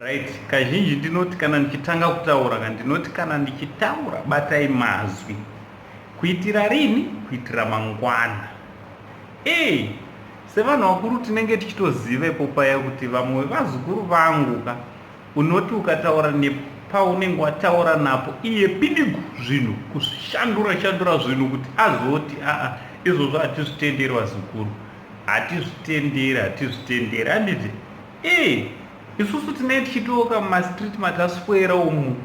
Right, kazhinji ndinoti kana ndichitanga kutaura ka, ndinoti kana ndichitaura, batai mazwi. Kuitira rini? Kuitira mangwana. Ee, sevanhu vakuru tinenge tichitoziva ipo paya kuti vamwe vevazukuru vangu ka, unoti ukataura nepaunenge wataura napo, iye pidigu zvinhu, kushandura shandura zvinhu kuti azoti aa, izvozvo hatizvitenderi vazukuru, hatizvitenderi, hatizvitenderi, handiti? Ee, isusu tinenge tichitooka mumastreet mataswera umu,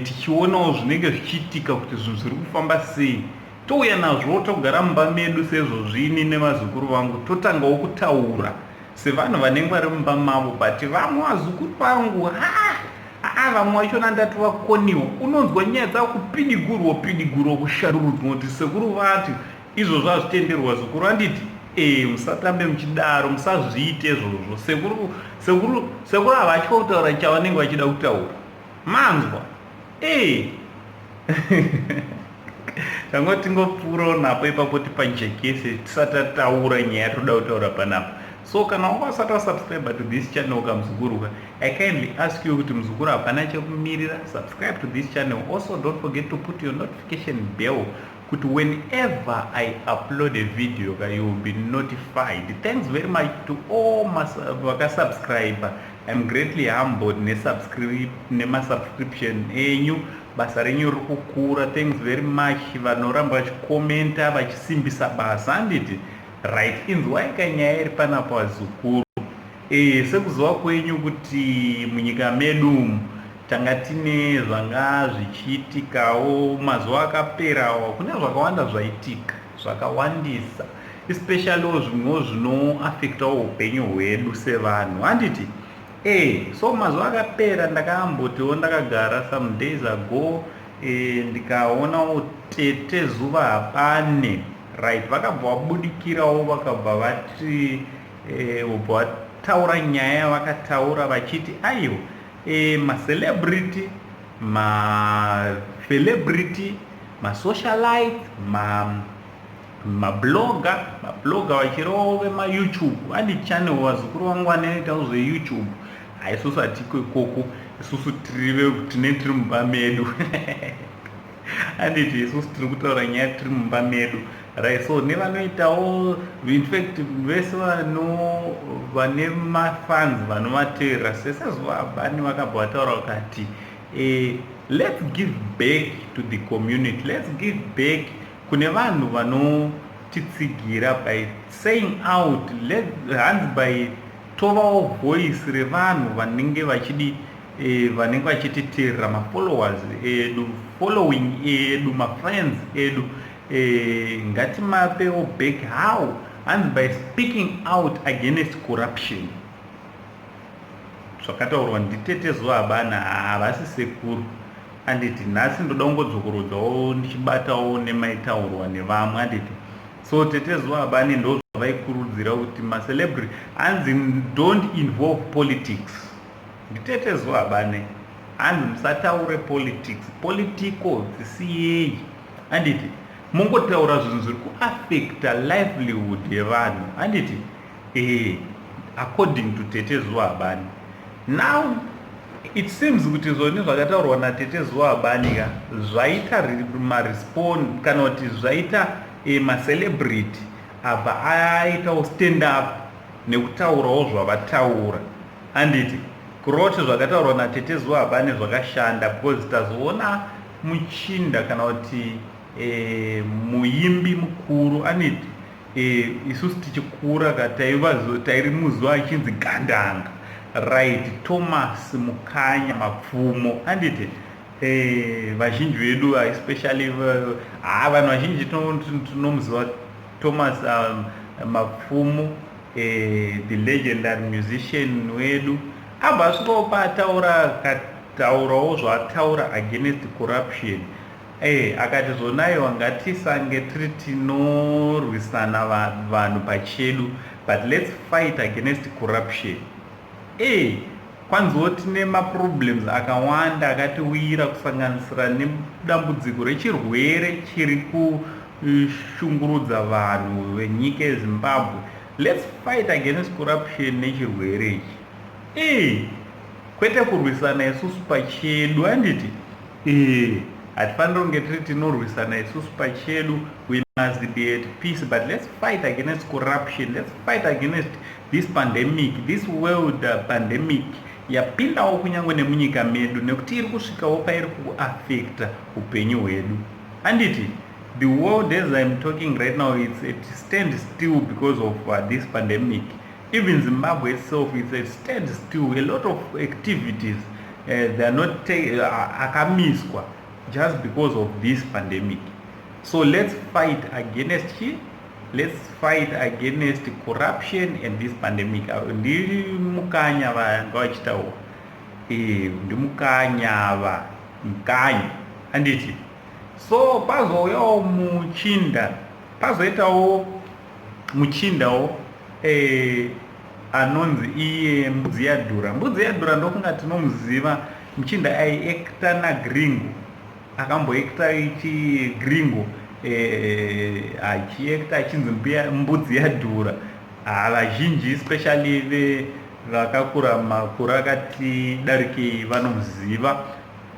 tichionawo zvinenge zvichiitika, kuti zvinhu zviri kufamba sei. Touya nazvo, togara mumba medu sezvozvini nevazukuru vangu, totangawo kutaura sevanhu vanenge vari mumba mavo. But vamwe vazukuru vangu, ha aa, vamwe vachona ndatovakoniwa. Unonzwa nyaya dzakupidigurwa pidigurwa, kushandurudzwa, kuti sekuru vati izvozvo hazvitenderwa zukuru, handiti? E, musatambe muchidaro, musazviite izvozvo. Sekuru, sekuru, sekuru havatya kutaura chavanenge vachida kutaura. Manzwa? E, tanga tingopfuurawo napo ipapo, tipajekese tisati tataura nyaya toda kutaura panapa. So kana wanga usati wasubscribe to this channel kamuzukuru ka, I kindly ask you kuti muzukuru, hapana chekumirira, subscribe to this channel. Also, don't forget to put your notification bell kuti whenever I upload a video ka, you will be notified. Thanks very much to all vakasubscribe. I'm greatly humbled nemasubscription enyu. Basa renyu riri kukura. Thanks very much vanoramba vachikomenta, vachisimbisa basa, handiti? Right, inzwai kanyaya iri panapa vazukuru. Sekuziva kwenyu kuti munyika medu umu tanga tine zvanga zvichiitikawo mazuva akaperawo. Kune zvakawanda zvaitika, zvakawandisa, especiallywo zvimwewo zvinoafectawo upenyu hwedu sevanhu, handiti? So mazuva akapera ndakambotiwo ndakagara some days ago, ndikaonawo Tete Zuva Habane, right? Vakabva vabudikirawo, vakabva vati, ubva vataura nyaya yavakataura vachiti aiwa, macelebrity, macelebrity, masocialite, mablogger, mablogger vachirevawo vemaYouTube andi channel. Vazukuru vangu vanoitawo zveYouTube, haisusu hatiko ikoko. Isusu tine tiri mumba medu, handiti? Isusu tiri kutaura nyaya tiri mumba medu, right? So nevanoitawo, infact vese vano vane mafans vanovateerera, seSezuva Habane, vakabva vataura vakati, let's give back to the community, let's give back kune vanhu vanotitsigira by saying out, hanzi by tovawo voice revanhu vanenge vachidi, vanenge vachititeerera, mafollowers edu, following edu, mafriends edu. Ngatimapewo back. How? Hanzi by speaking out against corruption. Zvakataurwa ndiTete Zuva Habane, havasi sekuru, handiti? Nhasi ndoda kungodzokorodzawo ndichibatawo nemaitaurwa nevamwe, handiti? So Tete Zuva Habane ndo zvavaikurudzira kuti macelebrity, hanzi don't involve politics. NdiTete Zuva Habane, hanzi musataure politics, politico dzisiyei, handiti? Mungotaura zvinhu zviri kuafecta livelihood yevanhu, handiti? According to Tete Zuva Habane. Now it seems kuti zvoni zvakataurwa naTete Zuva Habane ka, zvaita marespond, kana kuti zvaita macelebrity abva aitawo stand up nekutaurawo zvavataura, handiti? Kuroti zvakataurwa naTete Zuva Habane zvakashanda, because tazoona muchinda, kana kuti muimbi mukuru aneti, isusu tichikura ka tairi muzuva achinzi Gandanga, right? Thomas Mukanya Mapfumo, handiti? Vazhinji vedu, especially ha, vanhu vazhinji tinomuziva Thomas Mapfumo, the legendary musician wedu. Abva asvikawo paataura, akataurawo zvaataura against corruption. Akati zvonaiwa, ngatisange tiri tinorwisana vanhu pachedu, but let's fight against corruption. Kwanziwo tine maproblems akawanda akatiwira, kusanganisira nedambudziko rechirwere chiri kushungurudza vanhu venyika yeZimbabwe. Let's fight against corruption nechirwere ichi. Kwete kurwisana isusu pachedu, handiti? Ee, hatifaniri kunge tiri tinorwisana isusu pachedu. We must be at peace, but let's fight against corruption. Let's fight against this pandemic, this world pandemic yapindawo kunyange nemunyika medu, nekuti iri kusvikawo pairi kuaffecta upenyu hwedu, handiti? The world, as I'm talking right now, it's at stand still because of this pandemic. Even Zimbabwe itself is at stand still. A lot of activities, they are not akamiswa just because of this pandemic. So let's fight against chi? Let's fight against corruption and this pandemic. NdiMukanya vanga vachitaura, ndiMukanya va Mukanya, handiti? So pazouyawo muchinda, pazoitawo muchindawo anonzi iye Mbudzi Yadhura. Mbudzi Yadhura, ndofunga tinomuziva. Muchinda aiacta naGringo, akamboacta ichi Gringo, achiacta achinzi Mbudzi Yadhura. Vazhinji, especially vakakura makore akati darikei, vanomuziva.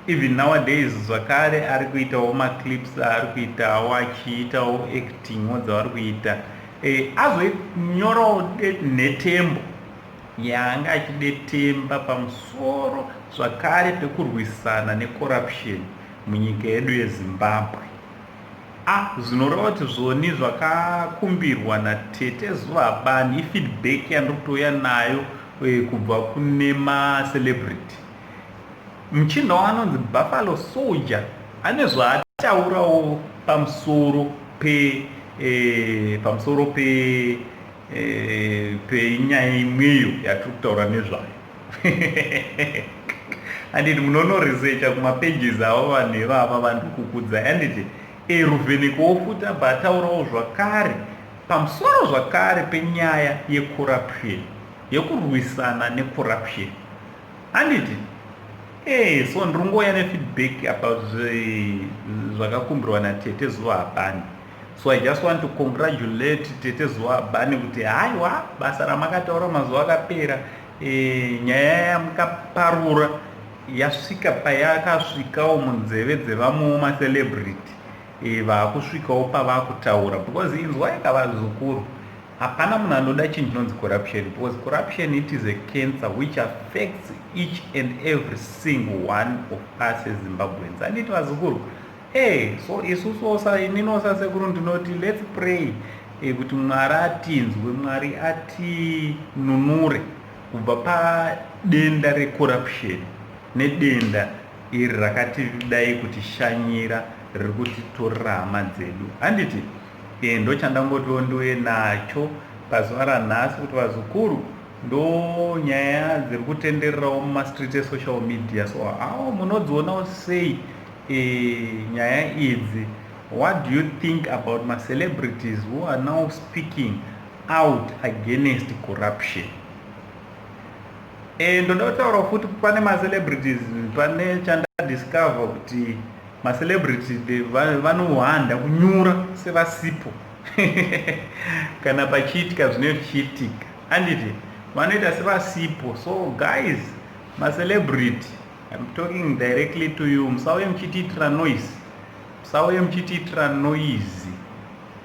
Even nowadays zvakare ari kuitawo maclips, ari kuitawo, achiitawo actingwo dzavari kuita. Azonyorawo nhetembo yaanga achidetemba pamusoro zvakare pekurwisana necorruption munyika yedu yeZimbabwe. A, zvinoreva kuti zvoni zvakakumbirwa naTete Zuva Bani, ifeedback yandiri kutouya nayo kubva kune macelebrity. Muchinda anonzi Buffalo Soldier ane zvaataurawo pamusoro penyaya imweyo yatiri kutaura nezvayo, handiti? Munonoresearcha kumapages avo vanhu ivava vandikukudzai, handiti? Ruvheneko wofuti abva ataurawo zvakare pamusoro zvakare penyaya yecorruption, yekurwisana necorruption, handiti? So ndiri kungouya nefeedback about zvakakumbirwa naTete Zuva Habani. So I just want to congratulate Tete Zuva Habani kuti haiwa, basa ramakataura mazuva akapera, nyaya yamukaparura yasvika payakasvikawo munzeve dzevamwewo macelebrity, vaakusvikawo pavakutaura, because inzwai kavazukuru, hapana munhu anoda chinhu chinonzi corruption, because corruption, it is a cancer which affects each and every single one of us as Zimbabweans, handiti vazukuru? So isusu, inini sasekuru ndinoti let's pray kuti Mwari atinzwe, Mwari atinunure kubva padenda recorruption nedenda iri rakatidai kutishanyira, riri kutitorera hama dzedu, handiti? Ndo chandangotiwo ndiuye nacho pazuva ranhasi, kuti vazukuru, ndo nyaya dziri kutendererawo mumastreet esocial media. So awo munodzionawo sei nyaya idzi? What do you think about macelebrities who are now speaking out against corruption? Ndoda kutaura futi, pane macelebrities, pane chandadiscover kuti macelebrity vanohwanda kunyura sevasipo kana pachiitika zvinenge zvichiitika, handiti? Vanoita sevasipo. So guys, macelebrity, I'm talking directly to you, musauye muchitiitira noise, musauye muchitiitira noise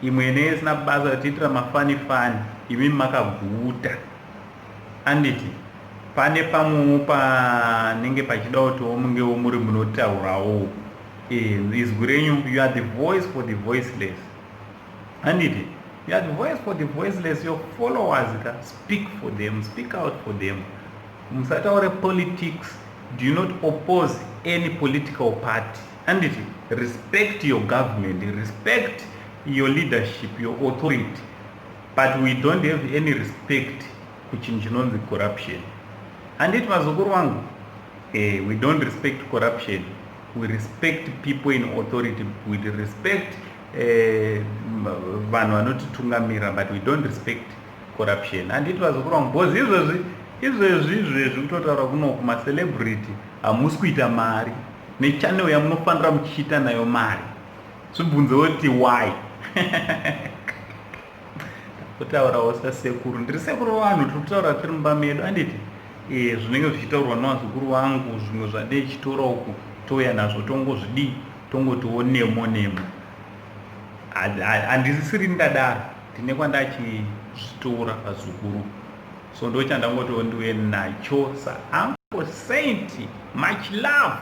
imwe inenge isina basa, kutiitira mafunny funny imi makaguta, handiti? Pane pamwewo panenge pachida kutiwo mungewo muri munotaurawo izwi renyu. You are the voice for the voiceless, handiti? You are the voice for the voiceless. Your followers ka, speak for them, speak out for them. Musataure politics. Do not oppose any political party, handiti? Respect your government, respect your leadership, your authority, but we don't have any respect kuchinhu chinonzi corruption, handiti vazukuru vangu? We don't respect corruption. We respect people in authority, we respect vanhu vanotitungamira, but we don't respect corruption, handiti vazukuru vangu? Because izvezvi kutotaura kunoku, macelebrity hamusi kuita mari nechannel yamunofanira muchiita nayo mari. Zvibvunzewo kuti why. Kutaurawo sasekuru, ndiri sekuru vanhu, tiri kutaura tiri mumba medu, handiti? E, zvinenge zvichitaurwa nevazukuru vangu, zvimwe zvandichitora uku, touya nazvo, tongozvidii, tongotiwo nemo nemo. Handisisiri ndadaro, ndine kwandachizvitora vazukuru, so ndo chandangotiwo ndiuye nacho saUncle Saint. Much love.